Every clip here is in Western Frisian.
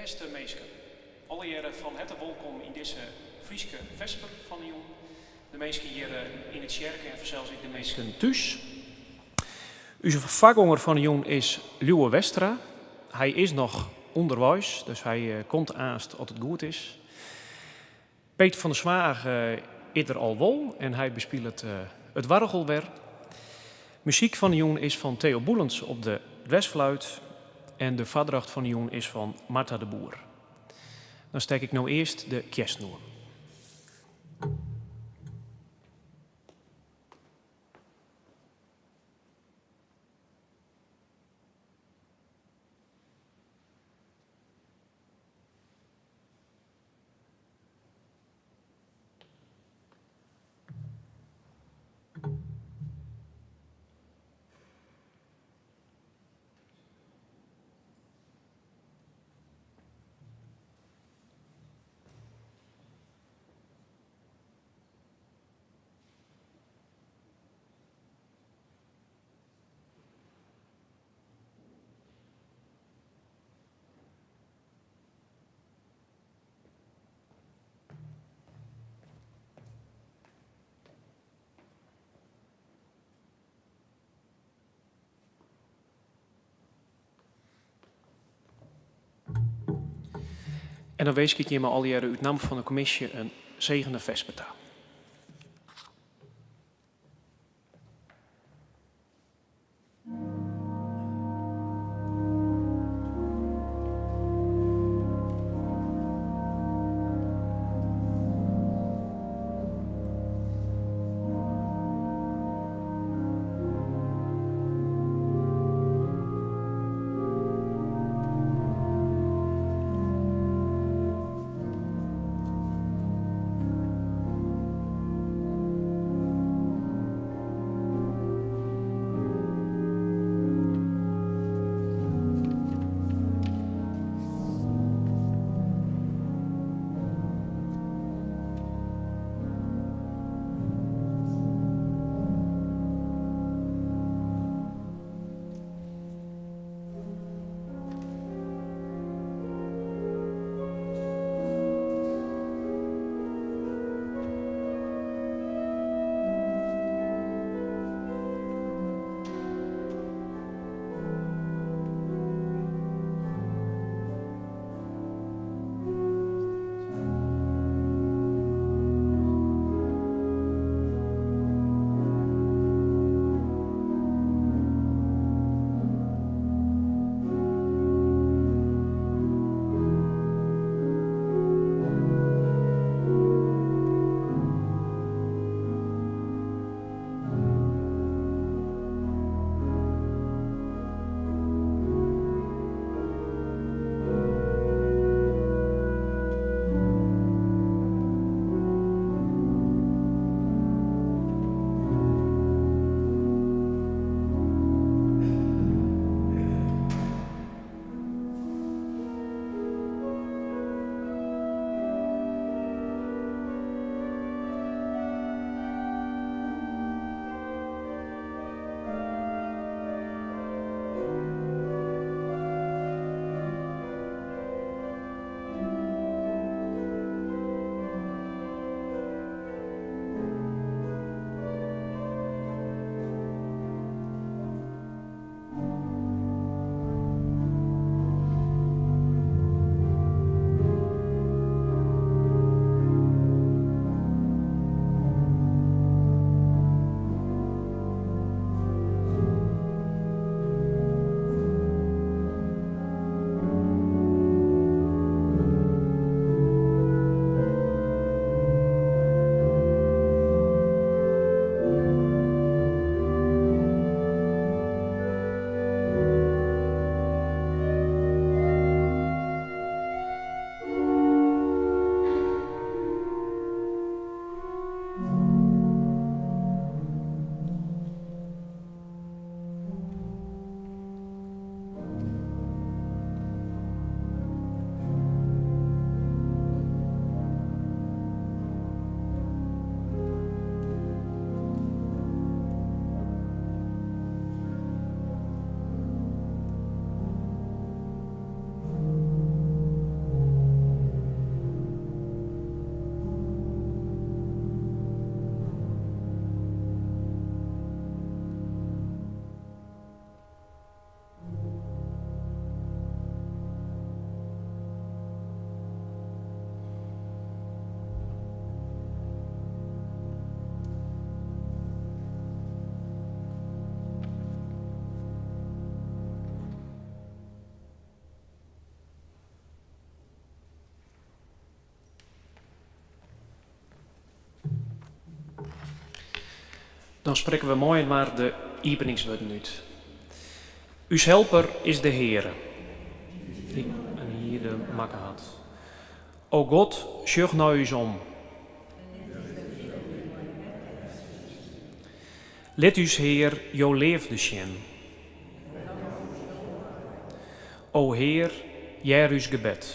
Bêste minsken, allegearre fan herte wolkom yn dizze Fryske fesper fan de jûn. De minsken hjir yn 'e tsjerke en fansels ek de minsken thús. Us foargonger fan de jûn is Liuwe Westra. Hy is noch ûnderweis, dus hy komt aanst as it goed is. Peter van der Zwaag is der al wol en hy bespilet it oargel wer. Muzyk fan de jûn is fan Theo Boelens op de dwersfluit en de foardracht fan de jûn is fan Martha de Boer. Dan stek ik no earst de kjersten oan. En dan winskje ik jimme allegearre út namme fan de kommisje in segene fesper ta. Dan sprekke we mei-inoar de iepeningswurden út. Us helper is de Heare, dy't de ierde makke hat. O God, sjoch nei ús om. Lit ús, Hear, jo leafde sjen. O Hear, hear ús gebed.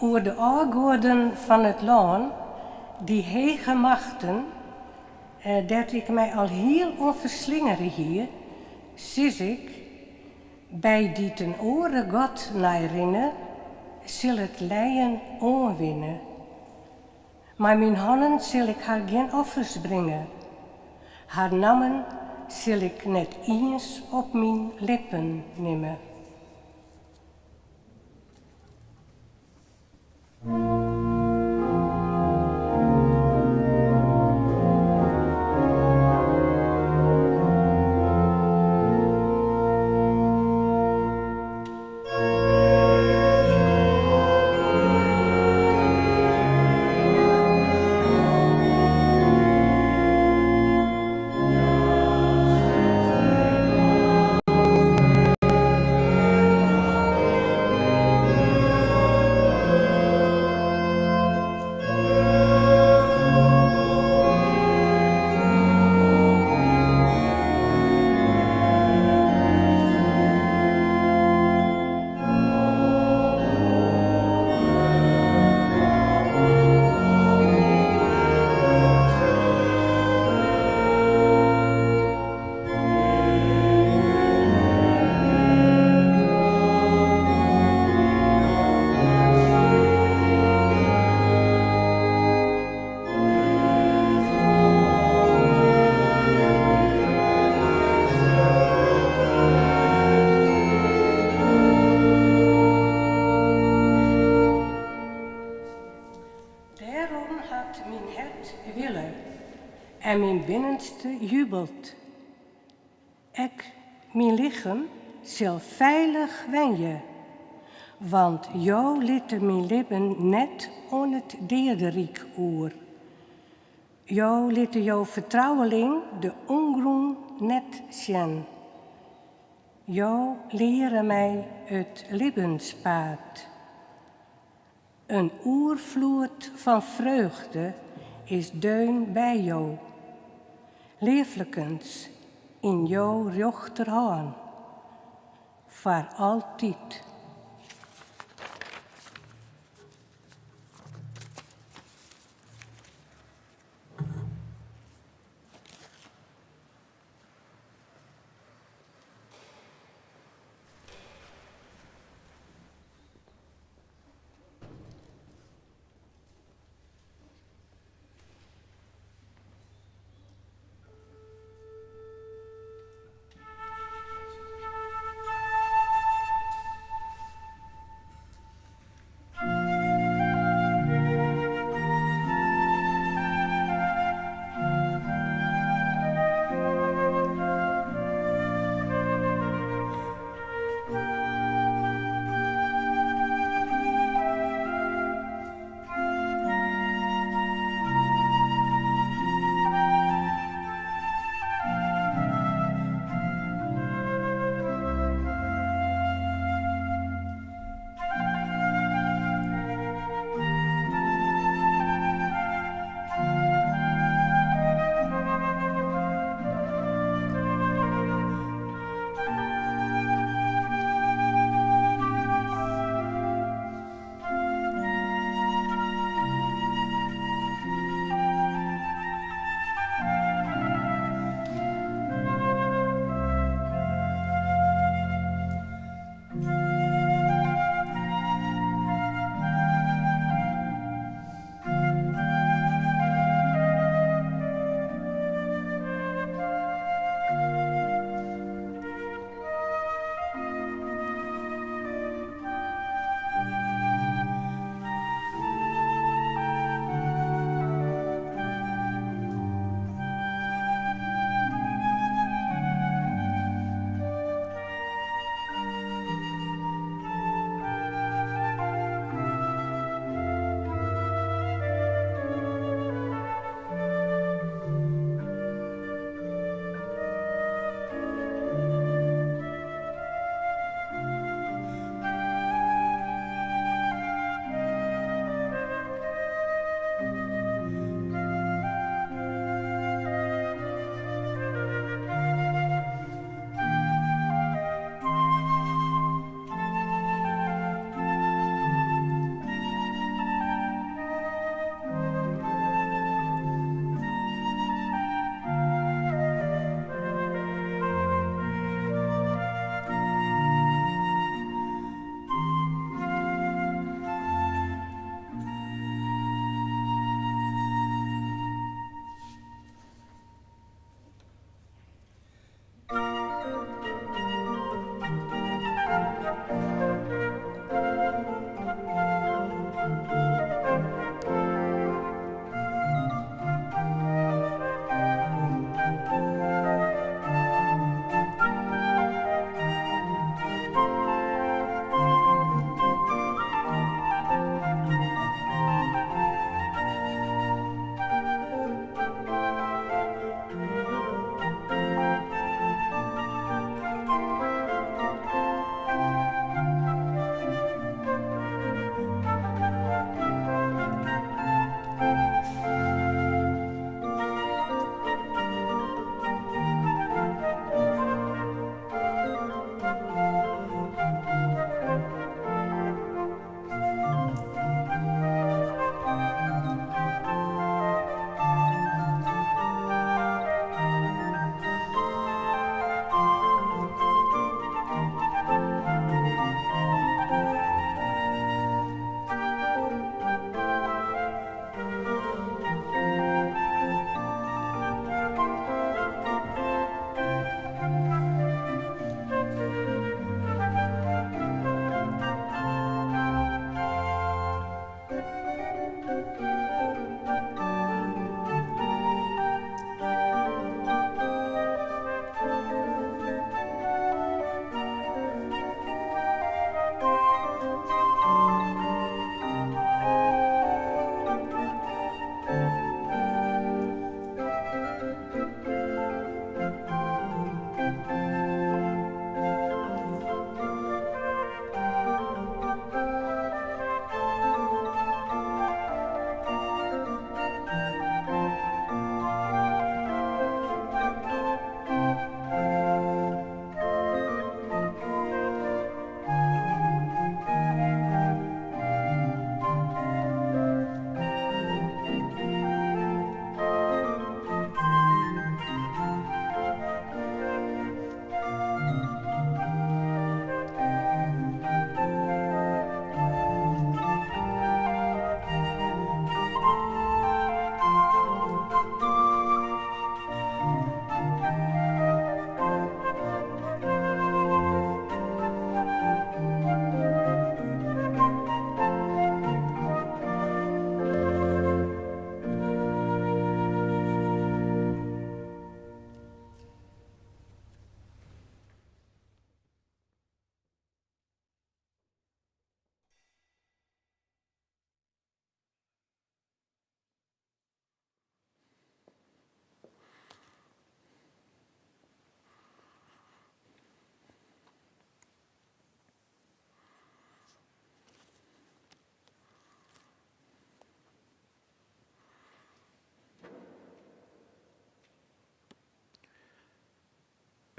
Oer de ôfgoaden fan it lân, dy hege machten, dêr't ik my alhiel oan ferslingere hie, sis ik, By dy't in oare god neirinne, sil it lijen oanwinne. Mei myn hannen sil ik har gjin offers bringe, har nammen sil ik net iens op myn lippen nimme. Dêrom hat myn hert wille en myn binnenste jubelt. Ek myn lichem sil feilich wenje, want Jo litte myn libben net oan it deaderyk oer. Jo litte jo fertrouweling de ûngrûn net sjen. Jo leare my it libbenspaad. In oerfloed fan freugde is deun by Jo, leaflikens yn jo rjochterhân foar altyd.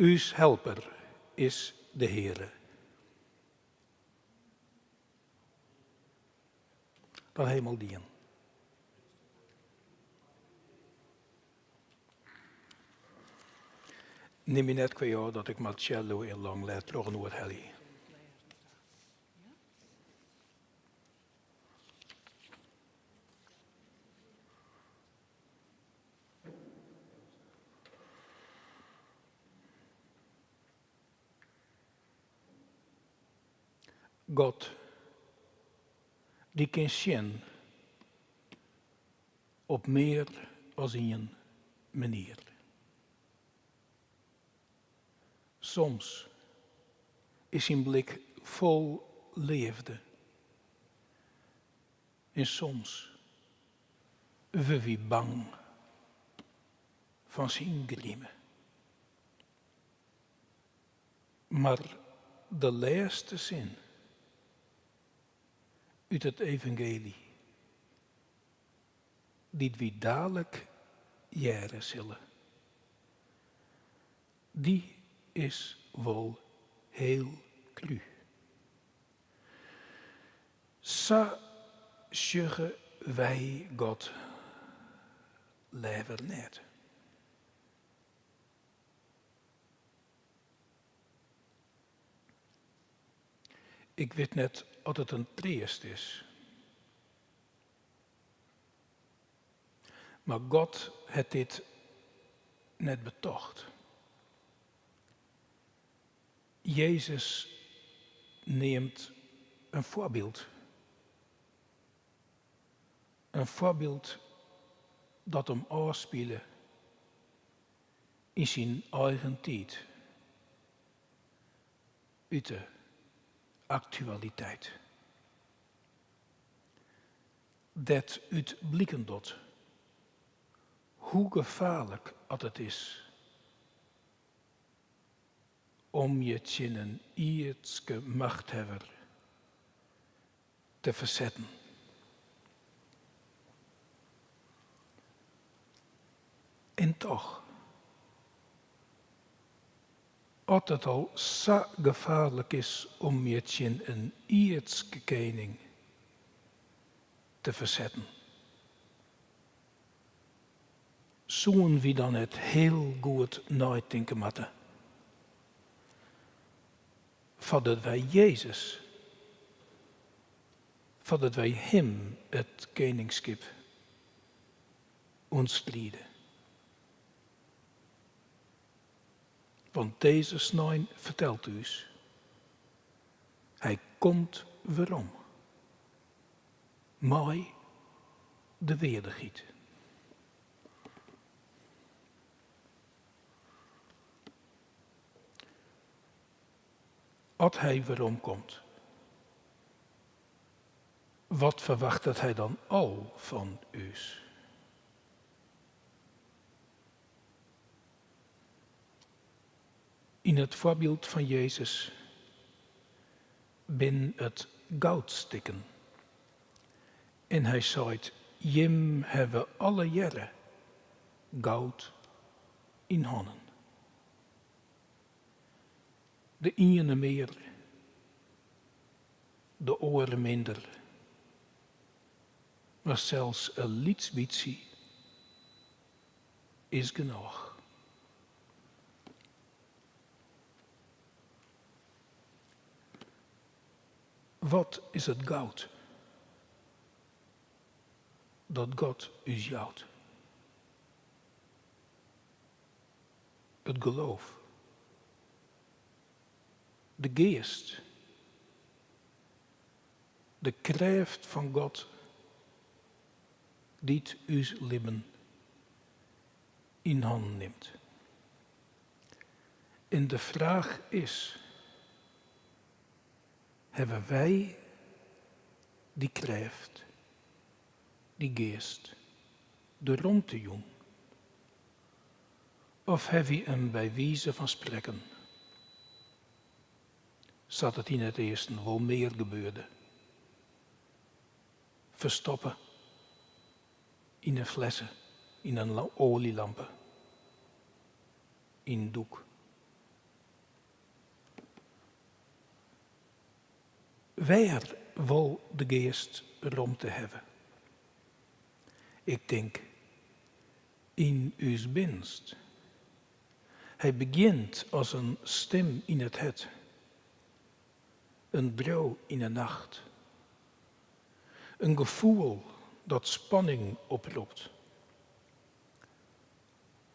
Us helper is de Heare. Dat hemel dien. Nim my net kwea-ôf dat ik Marcello en Langlet trochinoar helje. God, dy kin sjen op mear as ien manier. Soms is syn blik fol leafde en soms wurde wy bang fan syn grime. Mar de lêste sin út it evangeelje dy't wy dalik hearre sille, dy is wol heel krú. Sa sjogge wy God leaver net. Ik wit net oft it in treast is. Mar God hat dit net betocht. Jezus neamt in foarbyld. In foarbyld dat him ôfspile yn syn eigen tiid, út de aktualiteit. Dêr't út bliken docht hoe gefaarlik at it is om je tsjin in ierdske machthawwer te fersetten. En toch, as it al sa gefaarlik is om je tsjin in ierdske kening te fersetten, soenen wy dan net hiel goed neitinke moatte foardat wy Jezus, foardat wy Him it keningskip ûntstride? Want dizze snein fertelt ús, Hy komt werom mei de weardichheid. As Hy weromkomt, wat ferwachtet Hy dan al fan ús? Yn it foarbyld fan Jezus bin it goudstikken. En hy seit, Jim hawwe allegearre goud yn hannen. De iene mear, de oare minder. Mar sels in lyts bytsje is genôch. Wat is it goud dat God ús jout? It geloof. De Geast. De krêft fan God dy't ús libben yn hannen nimt. En de fraach is, hawwe wy dy krêft, dy Geast, de romte jûn? Of hawwe wy him by wize fan sprekken, sa't it yn it easten wol mear gebeurde, ferstoppe yn in flesse, yn in oaljelampe, yn in doek? Wêr wol de Geast romte hawwe? Ik tink, yn ús binnenst. Hy begjint as in stim yn it hert, in driuw yn 'e nacht, in gefoel dat spanning opropt.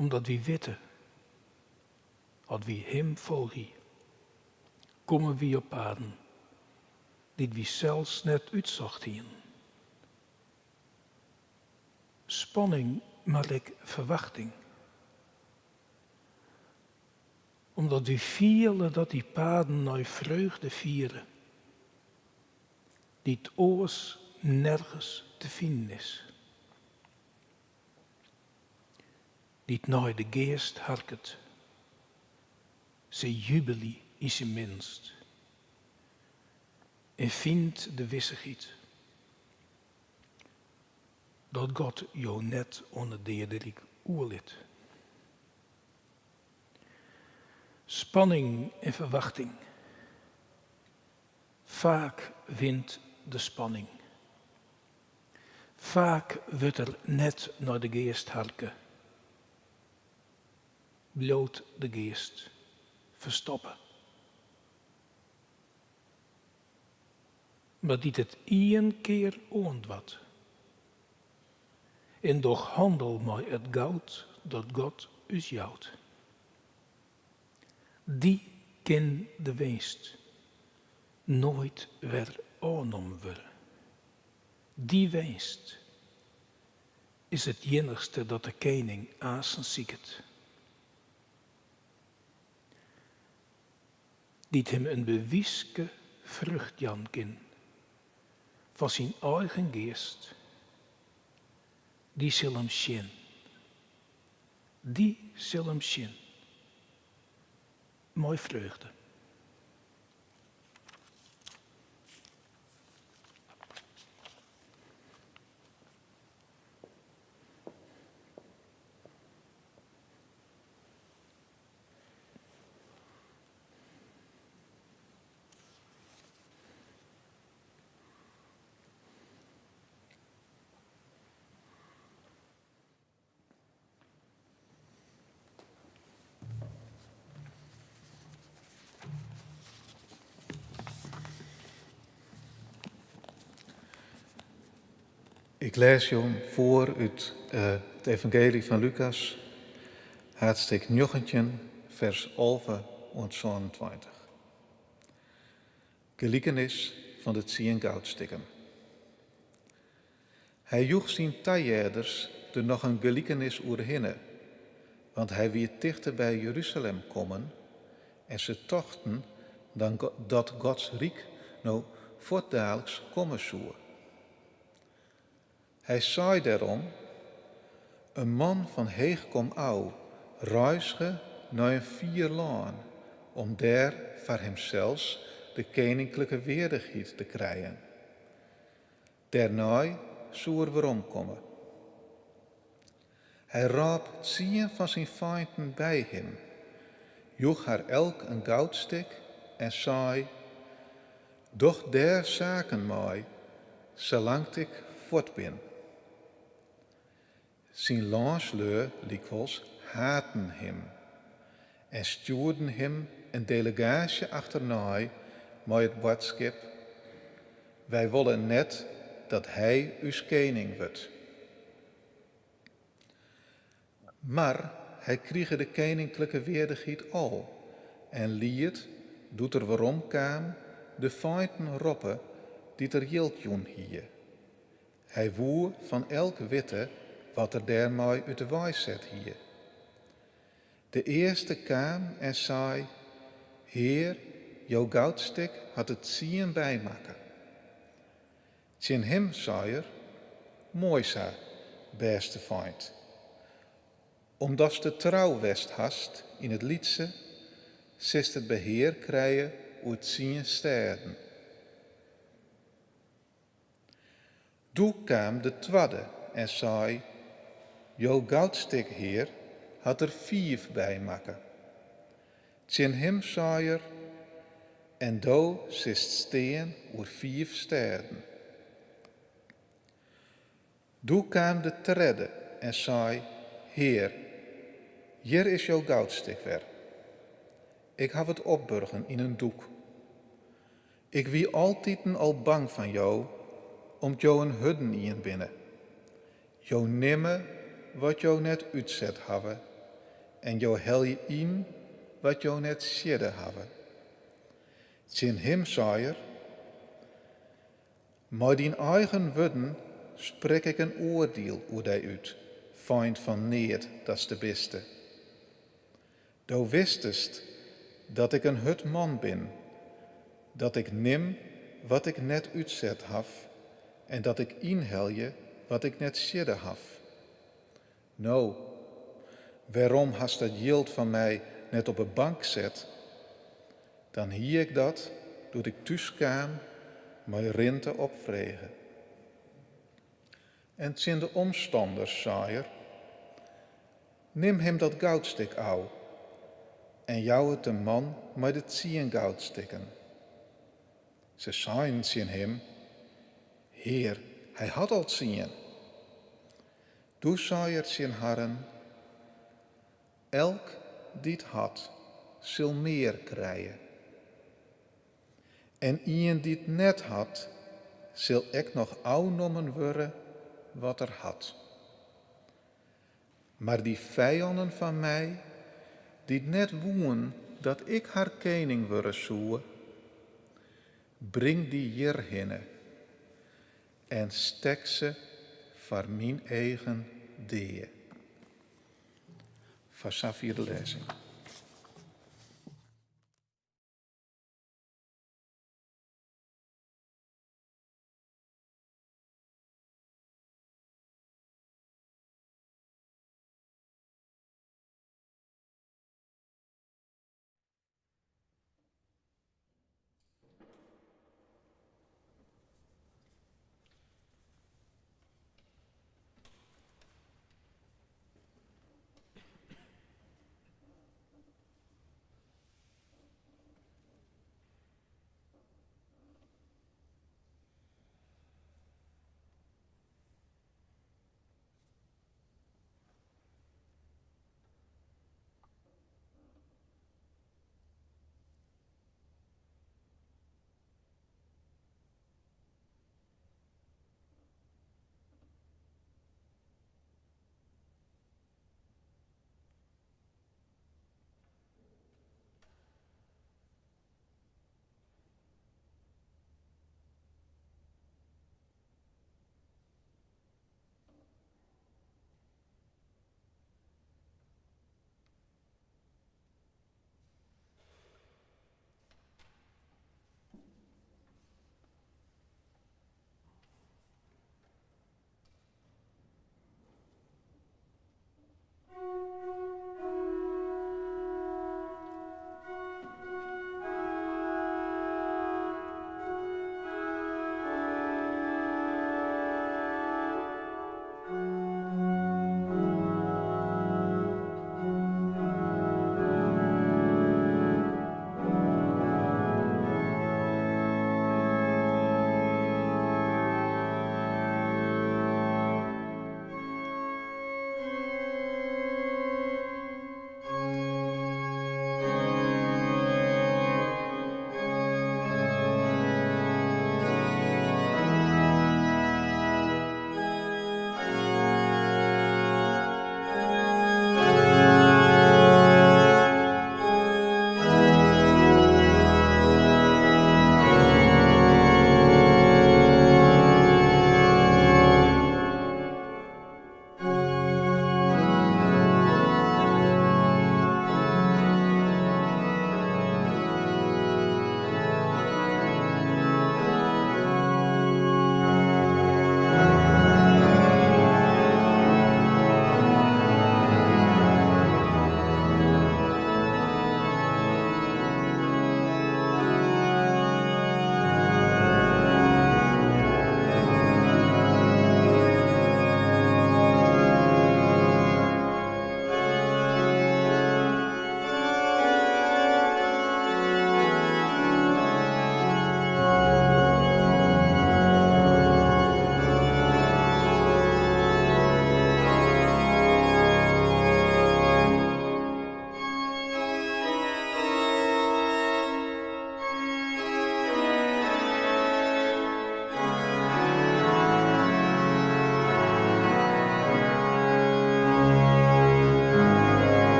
Omdat wy witte, as wy Him folgje, komme wy op paden dy't wy sels net útsocht hienen. Spanning mar ek ferwachting. Omdat wy fiele dat dy paden nei freugde fiere, dy't oars nergens te finen is. Dy't nei de Geast harket, sil jubelje yn syn minnenst en fynt de wissichheid dat God jo net oan it deaderyk oerlit. Spanning en ferwachting. Faak wint de spanning. Faak wurdt der net nei de Geast harke. Bliuwt de Geast ferstoppe. Mar dy't it ien kear oandoart en doch hannel mei it goud dat God ús jout, dy kin de winst noait wer ôfnommen wurde. Dy winst is it iennichste dat de kening aansen siket. Dy't him in bewyske frucht jaan kin fan syn eigen geast, dy sil him sjen. Dy sil him sjen mei freugde. Ik lês jo foar út it Evangeelje fan Lukas, haadstik 19, fers 11 oant 27. Gelikenis fan de tsien goudstikken. Hy joech syn tahearders der noch in gelikenis oerhinne, want hy wie tichter by Jeruzalem kommen en se tochten dan dat Gods ryk no fuortdaliks komme soe. Hy sei dêrom, In man fan heech komôf reizge nei in fier lân om dêr foar himsels de keninklike weardichheid te krijen. Dêrnei soe er weromkomme. Hy rôp tsien fan syn feinten by him, joech har elk in goudstik en sei, Doch dêr saken mei, salang't ik fuort bin. Syn lânslju lykwols haten him en stjoerden him in delegaasje achternei mei it boadskip, Wy wolle net dat hy ús kening wurdt. Mar hy krige de keninklike weardichheid al en liet, doe't er weromkaam, de feinten roppe dy't er jild jûn hie. Hy woe fan elk witte wat er dêrmei út 'e wei set hie. De earste kaam en sei, Hear, jo goudstik hat der tsien by makke. Tsjin him sei er, Moai sa, bêste feint. Omdatst trou west hast yn it lytse, silst it behear krije oer tsien stêden. Doe kaam de twadde en sei, Jo goudstik, hear, hat der fiif by makke. Tsjin him sei er, En do silst stean oer fiif stêden. Doe kaam de tredde en sei, Hear, hjir is jo goudstik wer. Ik haw it opburgen yn in doek. Ik wie altiten al bang fan jo, om't jo in hurden ien binne. Jo nimme wat jo net útset hawwe en jo helje yn wat jo net siedde hawwe. Tsjin him sei er, Mei dyn eigen wurden sprek ik in oardiel oer dy út, feint fan neat datste biste. Do wistest dat ik in hurd man bin, dat ik nim wat ik net útset haw en dat ik ynhelje wat ik net siedde haw. No, wêrom hast dat jild fan my net op 'e bank set? Dan hie ik dat, doe't ik thús kaam, mei rinte opfrege. En tsjin de omstanners sei er, Nim him dat goudstik ôf en jou it de man mei de tsien goudstikken. Se seinen tsjin him, Hear, hy hat al tsien. Doe sei er tsjin harren, Elk dy't hat, sil mear krije. En ien dy't net hat, sil ek noch ôfnommen wurde wat er hat. Mar dy fijannen fan my, dy't net woenen dat ik har kening wurde soe, bring dy hjirhinne en stek se foar myn eagen dea. Foar safier de lêzing.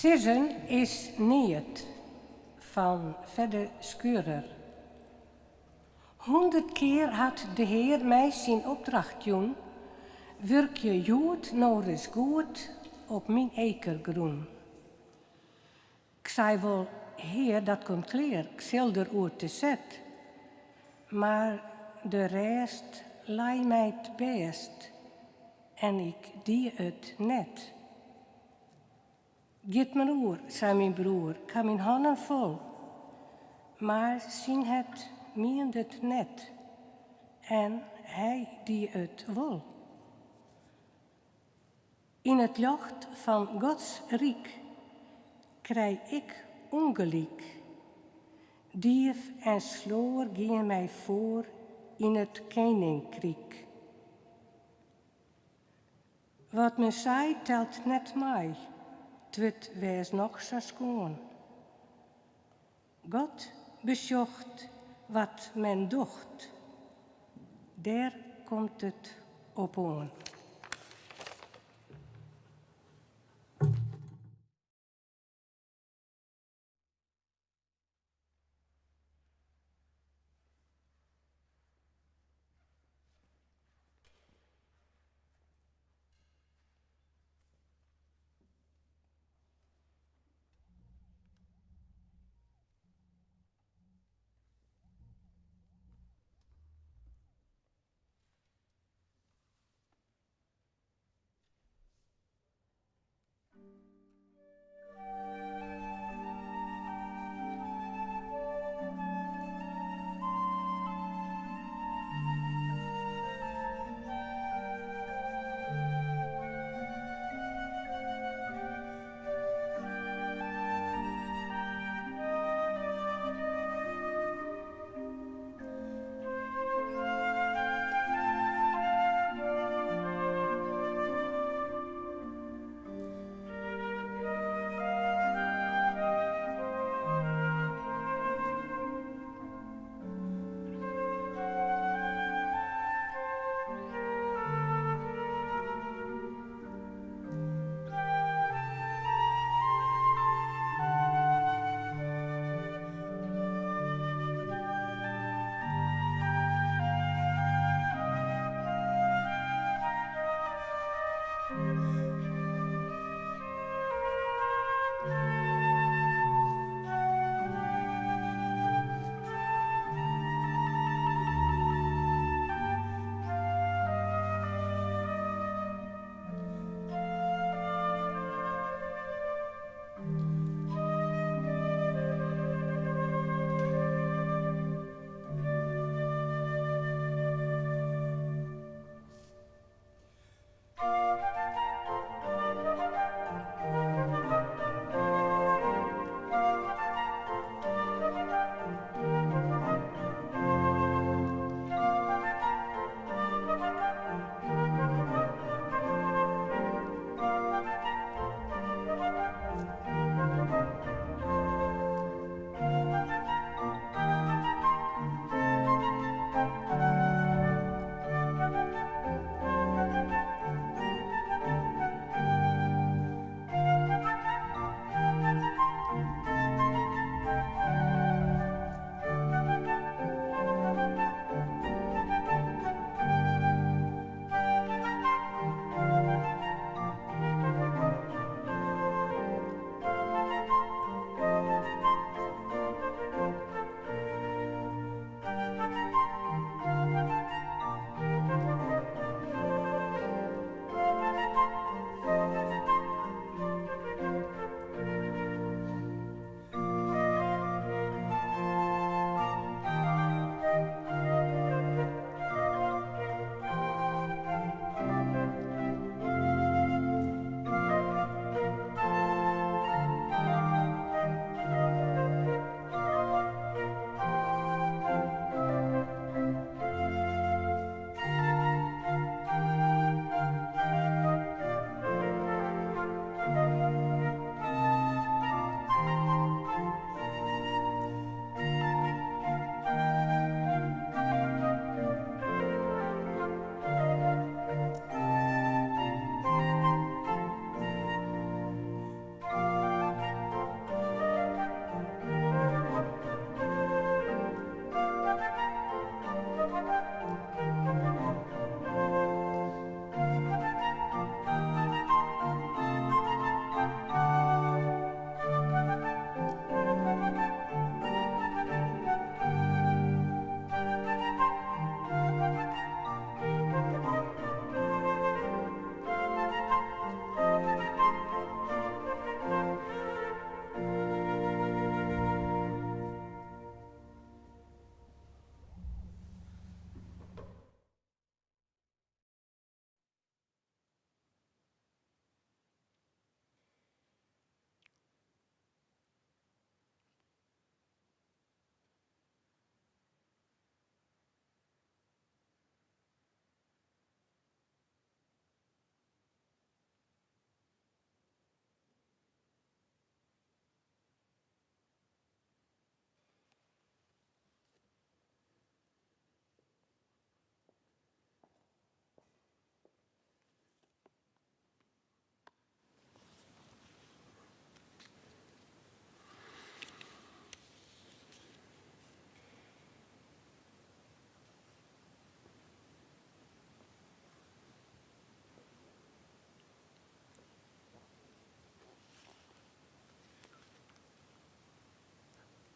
Sizzen is neat fan Fedde Schurer. 100 kear hat de Hear my syn opdracht jûn, wurkje hjoed no ris goed op myn ekergrûn. 'k Sei wol, Hear, dat komt klear, 'k sil der oer te set. Mar de rêst lei my it bêst en ik die it net. Giet mar oer, sei myn broer, 'k ha myn hannen fol. Mar syn hert miende it net en hy die it wol. Yn it ljocht fan Gods ryk krij ik ûngelyk. Dief en sloar gean my foar yn it keninkryk. Wat men seit telt net mei, 't wurd wês noch sa skoan. God besjocht wat men docht, dêr komt it op oan.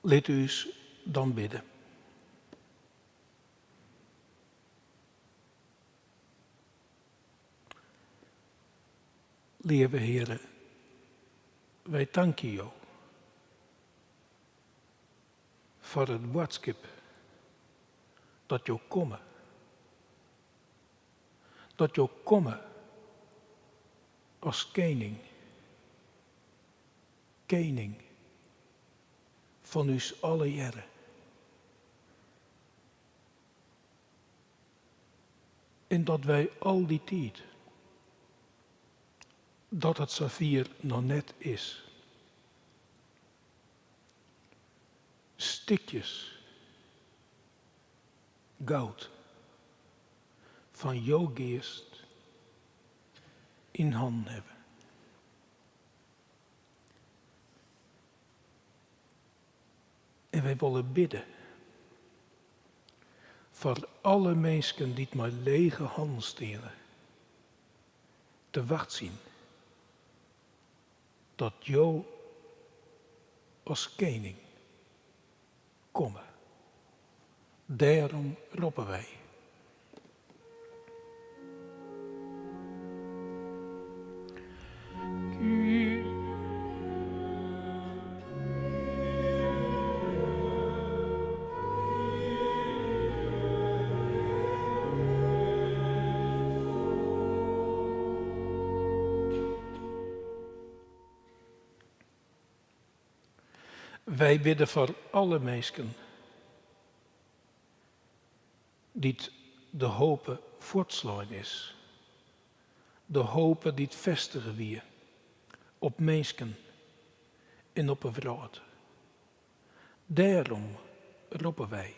Lit ús dan bidde. Leave Heare, wy tankje Jo foar it boadskip dat Jo komme. Dat Jo komme as kening, kening fan ús allegearre. En dat wy al dy tiid, dat it safier noch net is, stikjes goud fan jo Geast yn hannen hawwe. En wy wolle bidde foar alle minsken dy't mei lege hannen steane te wachtsjen dat Jo as kening komme. Dêrom roppe wy. Wy bidde foar alle minsken dy't de hope fuortslein is, de hope dy't festige wie op minsken en op 'e wrâld. Dêrom roppe wy.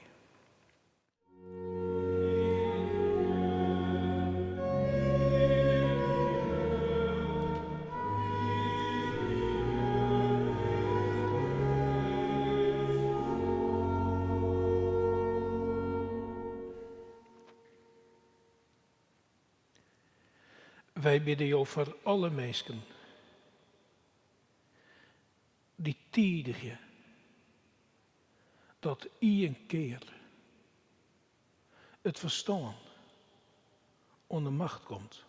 Wy bidde Jo foar alle minsken dy't tidigje dat ien kear it ferstân oan de macht komt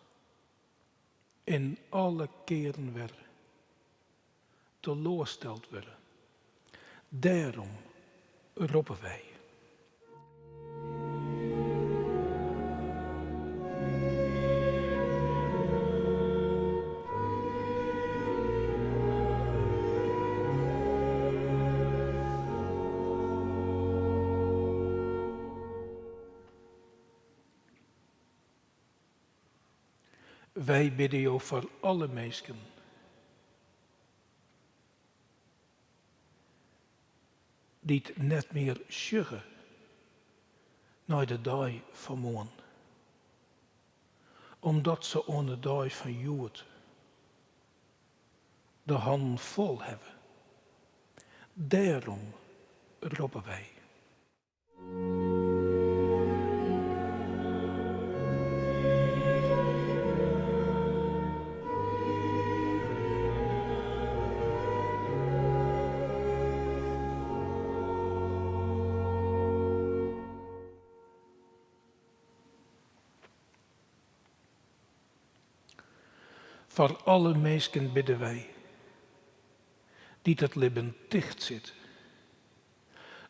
en alle kearen wer teloarsteld wurde. Dêrom roppe wy. Wy bidde Jo foar alle minsken dy't net mear sjogge nei de dei fan moarn, omdat se oan de dei fan hjoed de hannen fol hawwe. Dêrom roppe wy. Foar alle minsken bidde wy dy't it libben ticht sit.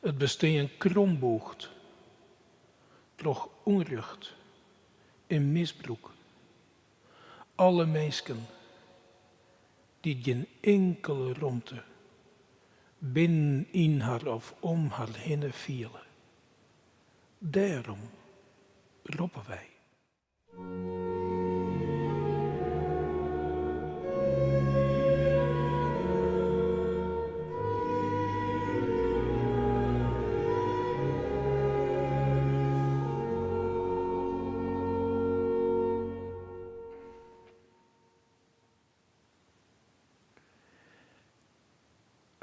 It bestean krombûgd troch ûnrjocht en misbrûk. Alle minsken dy't gjin inkele romte binnen yn har of om har hinne fiele. Dêrom roppe wy.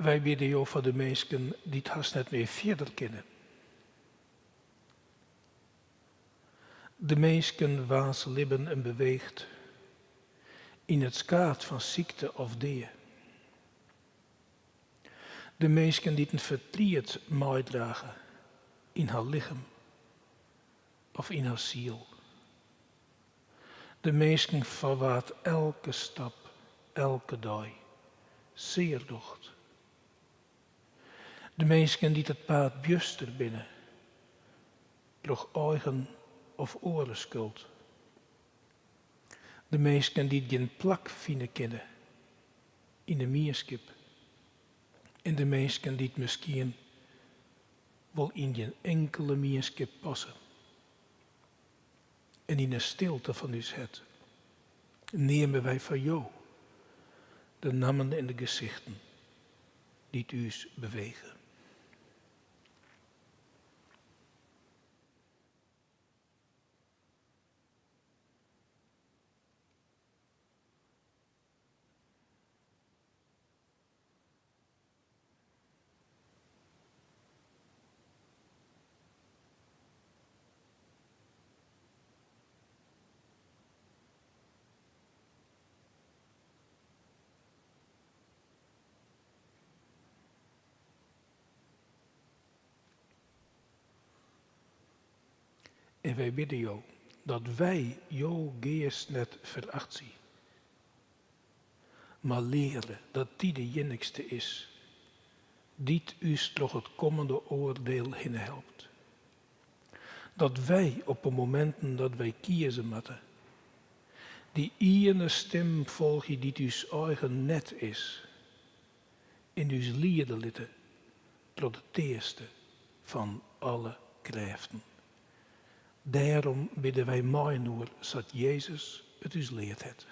Wy bidde Jo foar de minsken dy't hast net mear fierder kinne. De minsken waans libben him beweecht yn it skaad fan sykte of dea. De minsken dy't in fertriet meidrage yn har lichem of yn har siel. De minsken foar wa't elke stap, elke dei sear docht. De minsken dy't it paad bjuster binne troch eigen of oare skuld. De minsken dy't gjin plak fine kinne yn de mienskip en de minsken dy't miskien wol yn gjin inkele mienskip passe. En yn 'e stilte fan ús hert neame wy foar Jo de nammen en de gesichten dy't ús bewege. En wy bidde Jo dat wy jo Geast net ferachtsje, mar leare dat dy de iennichste is dy't ús troch it kommende oardiel hinne helpt. Dat wy op 'e mominten dat wy kieze moatte, dy iene stim folgje dy't ús eigen net is en ús liede litte troch de tearste fan alle krêften. Dêrom bidde wy mei-inoar sa't Jezus it ús leard hat.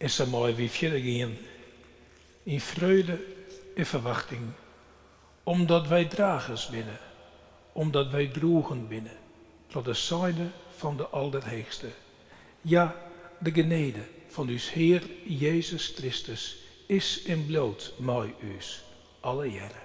En sa meie wy fierder gean yn freugde en ferwachting, omdat wy dragers binne, omdat wy droegen binne troch de seine fan de Alderheechste. Ja, de genede fan ús Hear Jezus Kristus is en bliuwt mei ús allegearre.